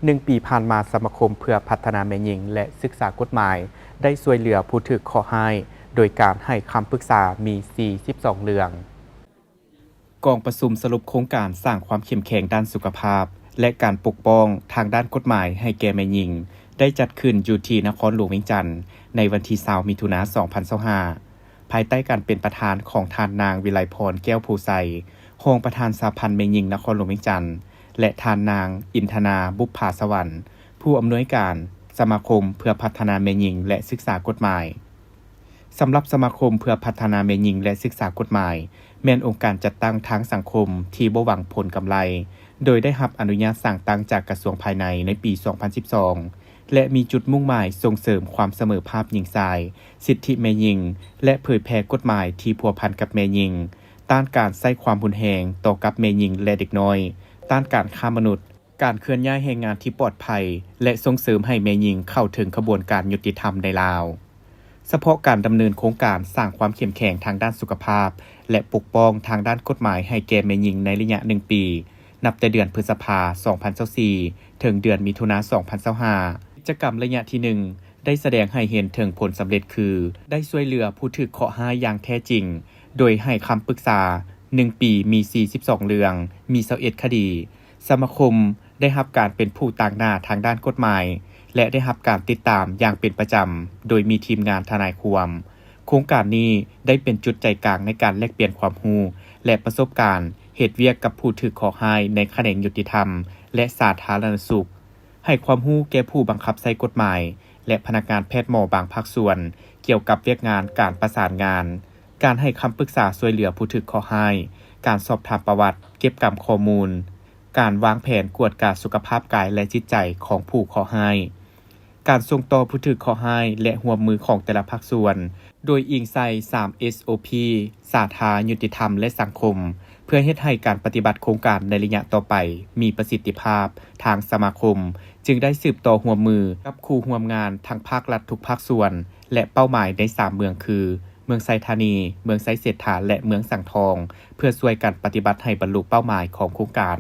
ໜຶ່ງປີຜ່ານມາ, ສະມາຄົມເພື່ອພັດທະນາແມ່ຍິງ ແລະ ສຶກສາກົດໝາຍ ໄດ້ຊ່ວຍເຫຼືອຜູ້ຖືກເຄາະຮ້າຍ ໂດຍການໃຫ້ຄຳປຶກສາມີສີ່ສິບສອງເລື່ອງ. ກອງປະຊຸມສະຫຼຸບໂຄງການສ້າງຄວາມເຂັ້ມແຂງດ້ານສຸຂະພາບ ແລະ ການປົກປ້ອງທາງດ້ານກົດໝາຍໃຫ້ແກ່ແມ່ຍິງ ໄດ້ຈັດຂຶ້ນຢູ່ທີ່ນະຄອນຫຼວງວຽງຈັນ ໃນວັນທີຊາວ ມິຖຸນາ ສອງພັນຊາວຫ້າ ພາຍໃຕ້ການເປັນປະທານຂອງທ່ານນາງ ວິໄລພອນ ແກ້ວໂພໄຊ ຮອງປະທານສະຫະພັນແມ່ຍິງນະຄອນຫຼວງວຽງຈັນ ແລະ ທ່ານນາງ ອິນທະນາ ບຸບຜາສະຫວັນ ຜູ້ອຳນວຍການສະມາຄົມເພື່ອພັດທະນາແມ່ຍິງ ແລະ ສຶກສາກົດໝາຍ. ສຳລັບສະມາຄົມເພື່ອພັດທະນາແມ່ຍິງ ແລະ ສຶກສາກົດໝາຍ ແມ່ນອົງການຈັດຕັ້ງທາງສັງຄົມທີ່ບໍ່ຫວັງຜົນກຳໄລ, ໂດຍໄດ້ຮັບອະນຸຍາດສ້າງຕັ້ງຈາກກະຊວງພາຍໃນໃນປີສອງພັນສິບສອງ ແລະ ມີຈຸດມຸ່ງໝາຍສົ່ງເສີມຄວາມສະເໝີພາບຍິງຊາຍ, ສິດທິແມ່ຍິງ ແລະ ເຜີຍແຜ່ກົດໝາຍທີ່ພົວພັນກັບແມ່ຍິງ, ຕ້ານການໃຊ້ຄວາມຮຸນແຮງຕໍ່ກັບແມ່ຍິງ ແລະ ເດັກນ້ອຍ, ຕ້ານການຄ້າມະນຸດ, ການເຄື່ອນຍ້າຍແຮງງານທີ່ປອດໄພ ແລະ ສົ່ງເສີມໃຫ້ແມ່ຍິງເຂົ້າເຖິງຂະບວນການຍຸຕິທຳໃນລາວ. ສະເພາະການດຳເນີນໂຄງການສ້າງຄວາມເຂັ້ມແຂງທາງດ້ານສຸຂະພາບ ແລະ ປົກປ້ອງທາງດ້ານກົດໝາຍໃຫ້ແກ່ແມ່ຍິງໃນໄລຍະໜຶ່ງປີ, ນັບແຕ່ເດືອນພຶດສະພາ ສອງພັນຊາວສີ່ ເຖິງເດືອນມິຖຸນາ ສອງພັນຊາວຫ້າ ກິດຈະກຳໄລຍະທີໜຶ່ງ ໄດ້ສະແດງໃຫ້ເຫັນເຖິງຜົນສຳເລັດຄື ໄດ້ຊ່ວຍເຫຼືອຜູ້ຖືກເຄາະຮ້າຍຢ່າງແທ້ຈິງ, ໂດຍໃຫ້ຄຳປຶກສາ ໜຶ່ງປີມີສີ່ສິບສອງເລື່ອງ, ມີຊາວເອັດຄະດີ. ສະມາຄົມໄດ້ຮັບການເປັນຜູ້ຕາງໜ້າທາງດ້ານກົດໝາຍ ແລະ ໄດ້ຮັບການຕິດຕາມຢ່າງເປັນປະຈຳ ໂດຍມີທີມງານທະນາຍຄວາມ. ໂຄງການນີ້ໄດ້ເປັນຈຸດໃຈກາງໃນການແລກປ່ຽນຄວາມຮູ້ ແລະ ປະສົບການເຮັດວຽກກັບຜູ້ຖືກເຄາະຮ້າຍໃນຂະແໜງຍຸຕິທຳ ແລະ ສາທາລະນະສຸກ, ໃຫ້ຄວາມຮູ້ແກ່ຜູ້ບັງຄັບໃຊ້ກົດໝາຍ ແລະ ພະນັກງານແພດໝໍບາງພາກສ່ວນ ກ່ຽວກັບວຽກງານການປະສານງານ, ການໃຫ້ຄຳປຶກສາຊ່ວຍເຫຼືອຜູ້ຖືກເຄາະຮ້າຍ, ການສອບຖາມປະຫວັດ, ເກັບກຳຂໍ້ມູນ, ການວາງແຜນກວດກາສຸຂະພາບກາຍ ແລະ ຈິດໃຈຂອງຜູ້ເຄາະຮ້າຍ, ການສົ່ງຕໍ່ຜູ້ຖືກເຄາະຮ້າຍ ແລະ ຮ່ວມມືຂອງແຕ່ລະພາກສ່ວນ, ໂດຍອີງໃສ່ສາມ ເອສໂອພີ ສາທາ ຍຸຕິທຳ ແລະ ສັງຄົມ, ເພື່ອເຮັດໃຫ້ການປະຕິບັດໂຄງການໃນໄລຍະຕໍ່ໄປມີປະສິດທິພາບ. ທາງສະມາຄົມຈຶ່ງໄດ້ສືບຕໍ່ຮ່ວມມືກັບຄູ່ຮ່ວມງານທັງພາກລັດທຸກພາກສ່ວນ ແລະ ເປົ້າໝາຍໃນສາມເມືອງຄື ເມືອງໄຊທານີ, ເມືອງໄຊເສດຖາ ແລະ ເມືອງສັງທອງ ເພື່ອຊ່ວຍກັນປະຕິບັດໃຫ້ບັນລຸເປົ້າໝາຍຂອງໂຄງການ.